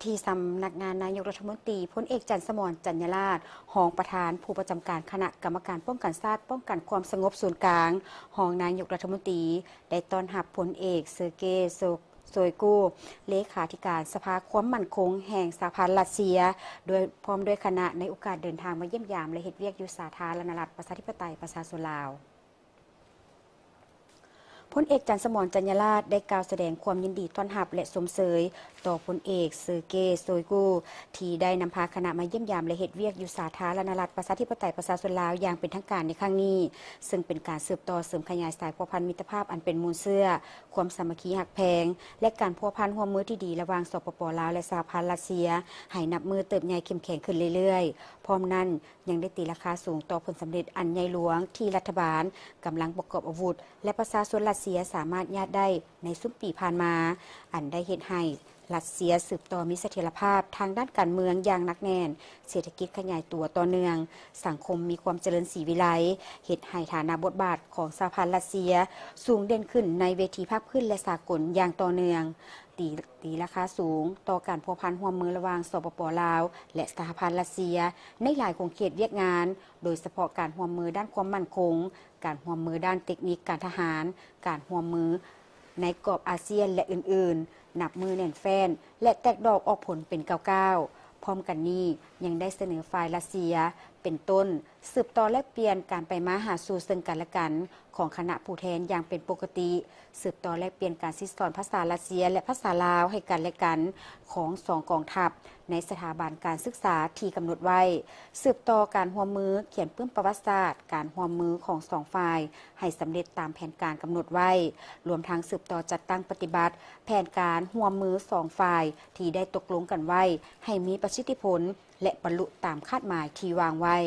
ທີ່ສຳນັກງານນາຍົກລັດຖະມົນຕີ, ພົນເອກ ຈັນສະໝອນ ຈັນຍາລາດ, ຮອງປະທານຜູ້ປະຈຳການຄະນະກຳມະການປ້ອງກັນຊາດ ປ້ອງກັນຄວາມສະຫງົບສູນກາງ, ຮອງນາຍົກລັດຖະມົນຕີ ໄດ້ຕ້ອນຮັບພົນເອກ ເຊີເກ ໂຊ ໂຊຍກູ ເລຂາທິການສະພາຄວາມໝັ້ນຄົງແຫ່ງສະຫະພັນຣັດເຊຍ ດ້ວຍ ພ້ອມດ້ວຍຄະນະ ໃນໂອກາດເດີນທາງມາຢ້ຽມຢາມ ແລະ ເຮັດວຽກຢູ່ສາທາລະນະລັດ ປະຊາທິປະໄຕ ປະຊາຊົນລາວ. ພົນເອກ ຈັນສະໝອນ ຈັນຍາລາດ ໄດ້ກ່າວສະແດງຄວາມຍິນດີຕ້ອນຮັບ ແລະ ຊົມເຊີຍຕໍ່ພົນເອກ ເຊີເກ ໂຊຍກູ ທີ່ໄດ້ນຳພາຄະນະມາຢ້ຽມຢາມ ແລະ ເຮັດວຽກຢູ່ສາທາລະນະລັດ ປະຊາທິປະໄຕ ປະຊາຊົນລາວ ຢ່າງເປັນທາງການໃນຄັ້ງນີ້, ເຊິ່ງເປັນການສືບຕໍ່ເສີມຂະຫຍາຍສາຍພົວພັນມິດຕະພາບອັນເປັນມູນເຊື້ອ, ຄວາມສາມັກຄີຮັກແພງ ແລະ ການພົວພັນຮ່ວມມືທີ່ດີລະຫວ່າງ ສປປ ລາວ ແລະ ສະຫະພັນຣັດເຊຍ ໃຫ້ນັບມື້ເຕີບໃຫຍ່ເຂັ້ມແຂງຂຶ້ນເລື້ອຍໆ. ພ້ອມນັ້ນ, ຍັງໄດ້ຕີລາຄາສູງຕໍ່ຜົນສຳເລັດອັນໃຫຍ່ຫຼວງທີ່ລັດຖະບານ, ກຳລັງປະກອບອາວຸດ ແລະ ປະຊາຊົນຣັດເຊຍສາມາດຍາດໄດ້ໃນຊຸມປີຜ່ານມາ, ອັນໄດ້ເຮັດໃຫ້ຣັດເຊຍສືບຕໍ່ມີສະຖຽນລະພາບທາງດ້ານການເມືອງຢ່າງໜັກແໜ້ນ, ເສດຖະກິດຂະຫຍາຍຕົວຕໍ່ເນື່ອງ, ສັງຄົມມີຄວາມຈະເລີນສີວິໄລ, ເຮັດໃຫ້ຖານະບົດບາດຂອງສະຫະພັນຣັດເຊຍສູງເດັ່ນຂຶ້ນໃນເວທີພາກພື້ນ ແລະ ສາກົນຢ່າງຕໍ່ເນື່ອງ. ຕີ ຕີລາຄາສູງຕໍ່ການພົວພັນຮ່ວມມືລະຫວ່າງ ສປປ ລາວ ແລະ ສະຫະພັນຣັດເຊຍ ໃນຫຼາຍຂົງເຂດວຽກງານ, ໂດຍສະເພາະການຮ່ວມມືດ້ານຄວາມໝັ້ນຄົງ, ການຮ່ວມມືດ້ານເຕັກນິກການທະຫານ, ການຮ່ວມມືໃນກອບອາຊຽນ ແລະ ອື່ນໆ, ນັບມື້ແໜ້ນແຟ້ນ ແລະ ແຕກດອກອອກຜົນເປັນກ້າວໆ. ພ້ອມກັນນີ້, ຍັງໄດ້ສະເໜີຝ່າຍຣັດເຊຍ ເປັນຕົ້ນ, ສືບຕໍ່ແລກປ່ຽນການໄປມາຫາສູ່ເຊິ່ງກັນແລະກັນຂອງຄະນະຜູ້ແທນຢ່າງເປັນປົກກະຕິ, ສືບຕໍ່ແລກປ່ຽນການສິດສອນພາສາຣັດເຊຍ ແລະ ພາສາລາວໃຫ້ກັນແລະກັນຂອງສອງກອງທັບໃນສະຖາບັນການສຶກສາທີ່ກຳນົດໄວ້, ສືບຕໍ່ການຮ່ວມມືຂຽນປຶ້ມປະຫວັດສາດການຮ່ວມມືຂອງສອງຝ່າຍໃຫ້ສຳເລັດຕາມແຜນການກຳນົດໄວ້, ລວມທັງສືບຕໍ່ຈັດຕັ້ງປະຕິບັດແຜນການຮ່ວມມືສອງຝ່າຍທີ່ໄດ້ຕົກລົງກັນໄວ້ໃຫ້ມີປະສິດທິຜົນ ແລະ ບັນລຸຕາມຄາດໝາຍທີ່ວາງໄວ້.